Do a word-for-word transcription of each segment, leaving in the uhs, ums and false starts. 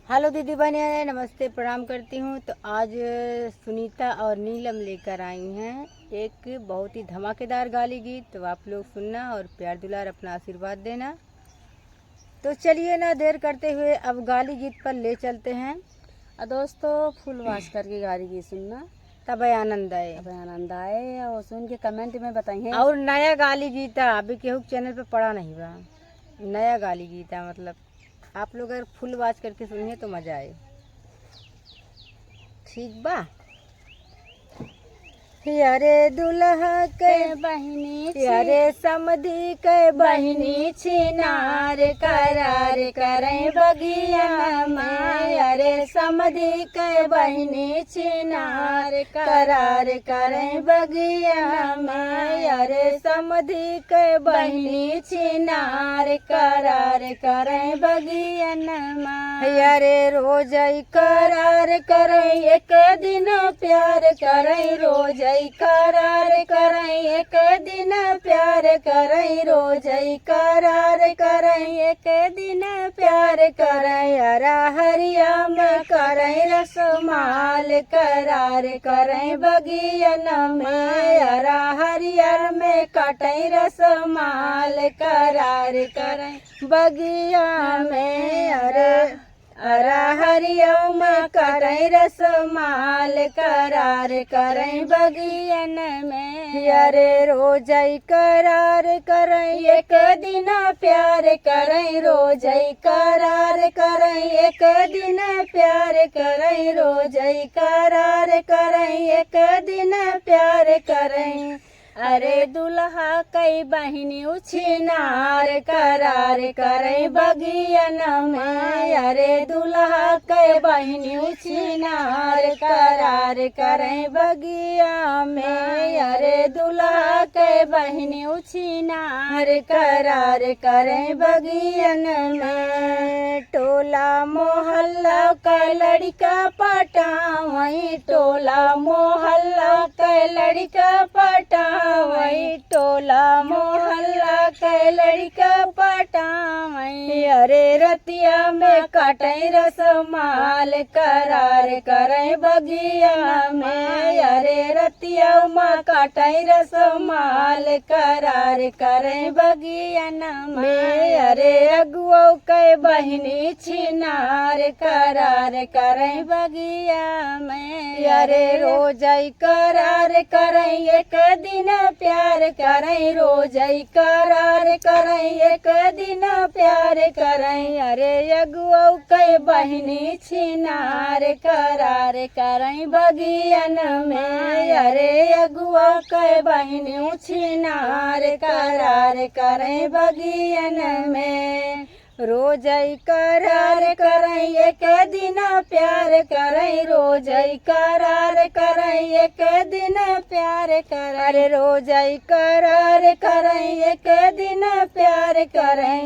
हेलो दीदी बहने, नमस्ते, प्रणाम करती हूँ। तो आज सुनीता और नीलम लेकर आई हैं एक बहुत ही धमाकेदार गाली गीत। तो आप लोग सुनना और प्यार दुलार, अपना आशीर्वाद देना। तो चलिए ना देर करते हुए अब गाली गीत पर ले चलते हैं। और दोस्तों, फुल वॉच करके गाली गीत सुनना, तब आनंद आए। तब आनंद आए और सुन के कमेंट में बताइए। और नया गाली गीत है, अभी केहू के चैनल पे पड़ा नहीं बा, नया गाली गीत है, मतलब आप लोग अगर फुल वॉच करके सुनिए तो मजा आए। ठीक बा। यारे दुल्हा के बहिनी छी। यारे समधी के बहिनी छिनार, करार करै बगिया में। यारे समधी के बहिनी छिनार, करार करै बगिया में। यारे समधी के बहिनी छिनार, करार करै बगियन मा। यारे रोजै करार करै एक दिन प्यार करै, रोजै करार करै एक दिन प्यार करै, रोजै करार करै एक दिन प्यार करै। अरहरिया में करै रसमाल, करार करै बगियन में। अरहरिया में कटै रसमाल, करार करै बगिया में। अरे अरहरिया में करै रसमाल, करार करै बगियन में। अरे रोजै करार करै एक दिन प्यार करै, रोजै करार करै एक दिन प्यार करै, रोजै करार करै एक दिन प्यार करै। अरे दुल्हा कै बहिनी उछिनार, करार करै बगियन में। अरे दुल्हा कै बहिनी उछिनार, करार करै बगिया में। अरे दुल्हा कै बहिनी उछिनार, करार करै बगियन में। टोला मोहल्ला कै लड़िका पटावै, टोला मोहल्ला कै लड़िका पटावै, टोला मोहल्ला कै लड़िका पटावै। अरे रतिया में कटै रसमाल, करार करै बगिया में। अरे रतिया में कटै रसमाल, करार करै बगियन में। अरे अगुआ कै बहिनी छिनार, करार करै बगिया में। अरे रोजै करार करै एक दिन प्यार करै, रोजै करार करै एक दिन प्यार करै। अरे अगुआ कै बहिनी छिनार, करार करै बगियन में। अरे अगुआ कै बहिनी छिनार, करार करै बगियन में। रोजै करार करै एक दिन प्यार करै, रोजै करार करै एक दिन प्यार करै। अरे रोजै करार करै एक दिन प्यार करै।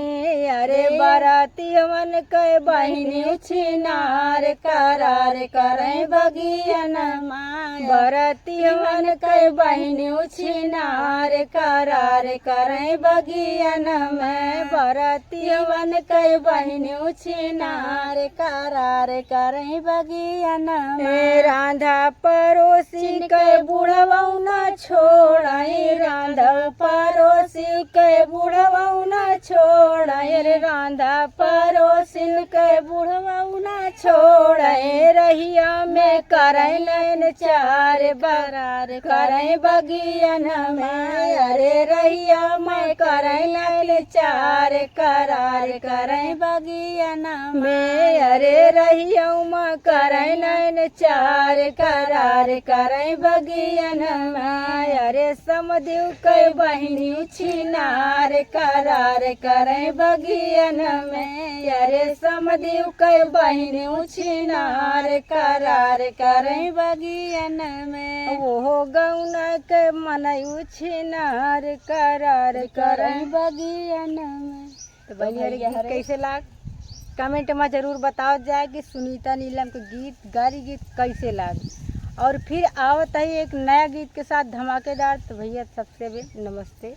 अरे बरातियवन कै बहिनी छिनार, करार करै बगियन में। बरातियवन कै बहिनी छिनार, करार करै बगियन में। बरातियवन कै बहिनी छिनार, करार करै बगियन में। रांधा परोसिन कै बुढ़वौ ना छोड़ै, रांधा परोसिन कै बुढ़वौ ना छोड़ै। अरे रांधा परोसिन कै बुढ़वौ ना छोड़ै। रहिया में करै नैन चार, करार करै बगियन में। अरे रहिया में करै नैन चार, करार करै बगियन में। अरे रहिया में करै नैन चार, करार करै बगियन में। अरे समधिउ कै बहिनी छिनार, करार करै बगियन में। अरे समधिउ कै बहिनी छिनार, करार करै बगियन में। ओहो गौना कै मनई छिनार, करार करै बगियन में। तो तो भैया, भैया गीत रे। कैसे लाग? कमेंट में जरूर बताओ जाए कि सुनीता नीलम के गीत, गारी गीत कैसे लाग। और फिर आवत है एक नया गीत के साथ धमाकेदार। तो भैया, सबसे भी नमस्ते।